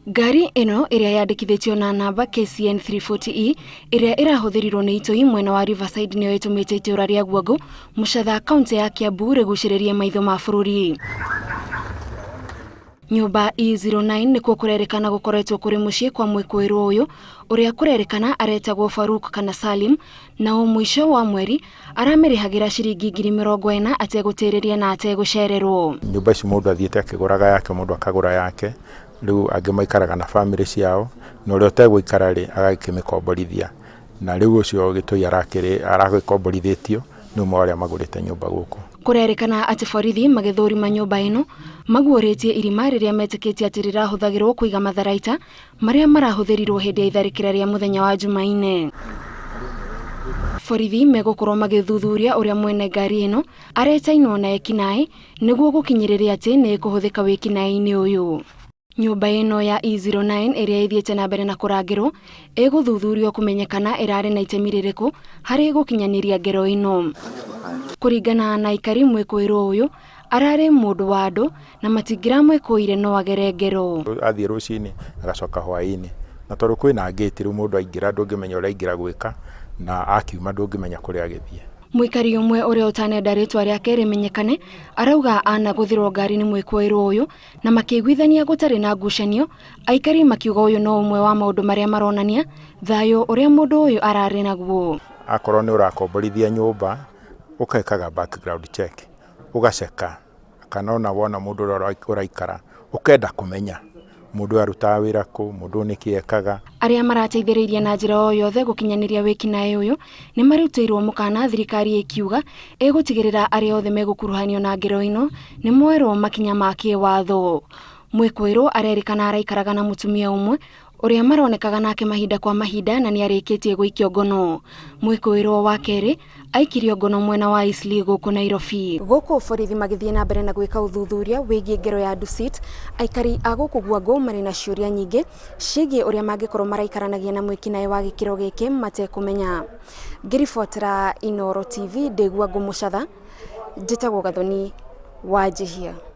Ngari ĩno ĩrĩa yandĩkithĩtio na namba KCN 340E ĩrĩa ĩrahũthĩrirwo nĩ itoi mwena wa Riverside nĩyo ĩtũmĩte itũra rĩa Guangũ, Mũcatha, kaunti ya Kiambu rĩgucĩrĩrie maitho ma bũrũri. Nyũmba E09 nĩkuo kũrerĩkana gũkoretwo kũrĩ mũciĩ kwa mwĩkũĩrwo ũyũ ũrĩa kũrerĩkana aretagwo Farouk kana Salim na o mũico wa mweri aramĩrĩhagĩra ciringi 40,000 ategũtĩrĩria na ategũcererwo. Nyũmba ici mũndũ athiĩte akĩgũraga yake, mũndũ akagũra yake, rĩu angĩ maikaraga na bamĩrĩ ciao, na ũrĩa ũtegũikara rĩ, agakĩmĩkomborithia. Na rĩu ũcio gĩtũi aragĩkomborithĩtio nĩ ũmwe wa arĩa magũrĩte nyũmba gũkũ. Kũrerĩkana atĩ borithi magĩthũrima nyũmba ĩno maguũrĩtie irima rĩrĩa metĩkĩtie atĩ rĩrahũthagĩrwo kũiga matharaita marĩa marahũthĩrirwo hĩndĩ ya itharĩkĩra rĩa mũthenya wa Jumaine. Borithi megũkorwo magĩthuthuria ũrĩa mwene ngari ĩno aretainwo na ekinaĩ nĩguo gũkinyĩrĩria atĩ nĩ ĩkũhũthĩka wĩkinaĩ-inĩ ũyũ. Nyũmba ĩno ya E09 ĩrĩa ĩthiĩte na mbere na kũrangĩrwo ĩgũthuthurio kũmenyekana ĩrarĩ na itemi rĩrĩkũ harĩ gũkinyanĩria ngero ĩno. Kũringana na aikari mwĩkũĩrwo ũyũ ararĩ mũndũ wa andũ na matingĩramwĩkũĩire no agere ngero. Athiĩ rũcinĩ agacoka hwaĩ-inĩ, na tondũ kwĩna ngĩti rĩu mũndũ aingĩra ndũngĩmenya ũrĩa aingĩra gwĩka, na akiuma ndũngĩmenya kũrĩa agĩthiĩ. Mũikari ũmwe ũrĩa ũtanenda rĩtwa rĩake rĩmenyekane arauga anagũthĩrwo ngari nĩ mwĩkũĩrwo ũyũ na makĩiguithania gũtarĩ na ngucanio, aikari makiuga ũyũ no ũmwe wa maũndũ marĩa maronania thayũ ũrĩa mũndũ ũyũ ararĩ naguo. Akorwo nĩ ũrakomborithia nyũmba, ũgekaga background check, ũgaceka kana ona wona mũndũ ũrĩa ũraikara ũkenda kũmenya mũndũ ũyũ arutaga wĩra kũ, mũndũ ũyũ nĩkĩ ekaga. Arĩa marateithĩrĩirie na njĩra o yothe gũkinyanĩria wĩkinaĩ ũyũ nĩ marutĩirwo mũkana thirikari ĩkiuga ĩgũtigĩrĩra arĩa othe megũkuruhanio na ngero ĩno nĩ moerwo makinya ma kĩwatho. Mwĩkũĩrwo arerĩkana araikaraga na mũtumia ũmwe ũrĩa maronekaga nake mahinda kwa mahinda na nĩarĩkĩtie gũikio ngono. Mwĩkũĩrwo wa kerĩ aikirio ngono mwena wa Eastleigh gũkũ Nairobi. Gũkũ borithi magĩthiĩ na mbere na gwĩka ũthuthuria wĩgiĩ ngero ya Dusit, aikari a gũkũ Guangũ marĩ na ciũria nyingĩ ciĩgiĩ ũrĩa mangĩkorwo maraikaranagia na mwĩkinaĩ wa gĩkĩro gĩkĩ matekũmenya. Ngĩribotera Inooro TV ndĩ Guangũ Mũcatha, njĩtagwo Gathoni Wanjihia.